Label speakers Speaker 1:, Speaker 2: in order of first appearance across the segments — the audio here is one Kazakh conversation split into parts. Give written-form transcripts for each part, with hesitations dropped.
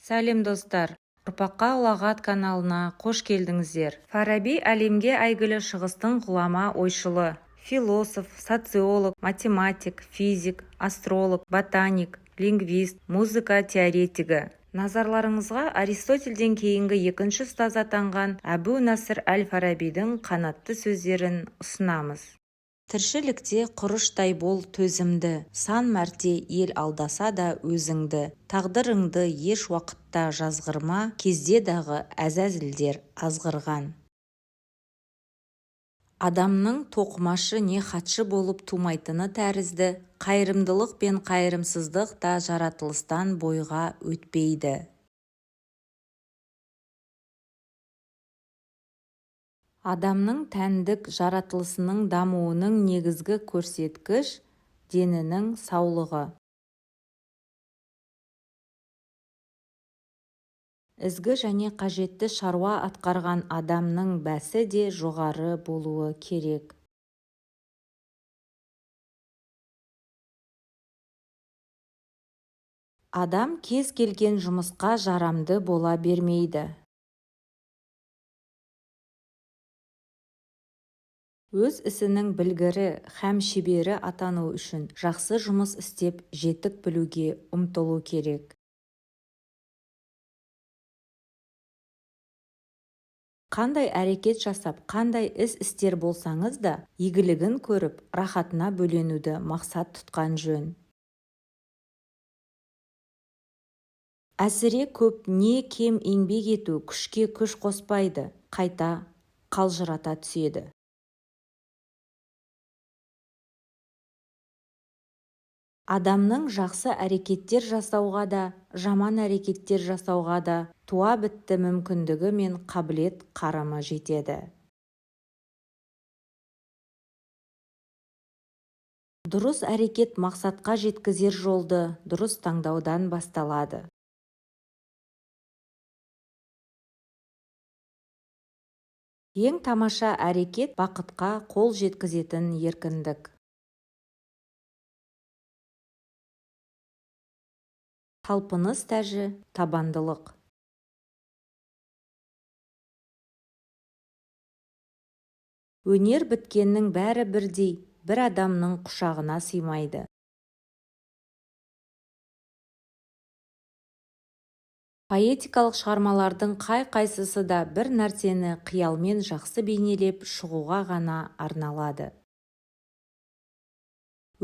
Speaker 1: Сәлем, достар! Ұрпаққа ұлағат каналына қош келдіңіздер! Фараби әлемге әйгілі шығыстың ғұлама ойшылы, философ, социолог, математик, физик, астролог, ботаник, лингвист, музыка теоретигі. Назарларыңызға Аристотельден кейінгі екінші ұстаз атанған Әбу Насыр әл-Фарабидің қанатты сөздерін ұсынамыз. Тіршілікте құрыштай бол төзімді, Сан мәрте ел алдаса да өзіңді. Тағдырыңды еш уақытта жазғырма, Кездеді-дағы әзәзілдер азғырған. Адамның тоқымашы не хатшы болып тумайтыны тәрізді, қайырымдылық пен қайырымсыздық та жаратылыстан бойға өтпейді. Адамның тәндік жаратылысының дамуының негізгі көрсеткіш-денінің саулығы. Ізгі және қажетті шаруа атқарған адамның бәсі де жоғары болуы керек. Адам кез келген жұмысқа жарамды бола бермейді. Өз ісінің білгірі һәм шебері атану үшін жақсы жұмыс істеп жетік білуге ұмтылу керек. Қандай әрекет жасап, қандай іс істер болсаңыз да, игілігін көріп, рахатына бөленуді мақсат тұтқан жөн. Әсіре көп не кем еңбек ету күшке күш қоспайды, қайта қалжырата түседі. Адамның жақсы әрекеттер жасауға да, жаман әрекеттер жасауға да туа бітті мүмкіндігі мен қабілет-қарымы жетеді. Дұрыс әрекет мақсатқа жеткізер жолды дұрыс таңдаудан басталады. Ең тамаша әрекет бақытқа қол жеткізетін еркіндік. Талпыныс тәжі – табандылық. Өнер біткеннің бәрі бірдей бір адамның құшағына сыймайды. Поэтикалық шығармалардың қай-қайсысы да бір нәрсені қиялмен жақсы бейнелеп шығуға ғана арналады.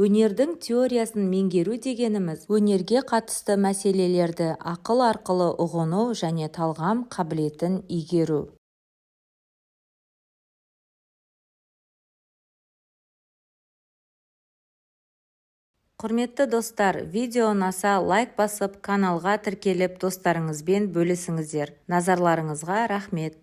Speaker 1: Өнердің теориясын меңгеру дегеніміз өнерге қатысты мәселелерді ақыл арқылы ұғыну және талғам қабілетін игеру. Құрметті достар, видео ұнаса лайк басып, каналға тіркеліп, достарыңызбен бөлісіңіздер. Назарларыңызға рахмет!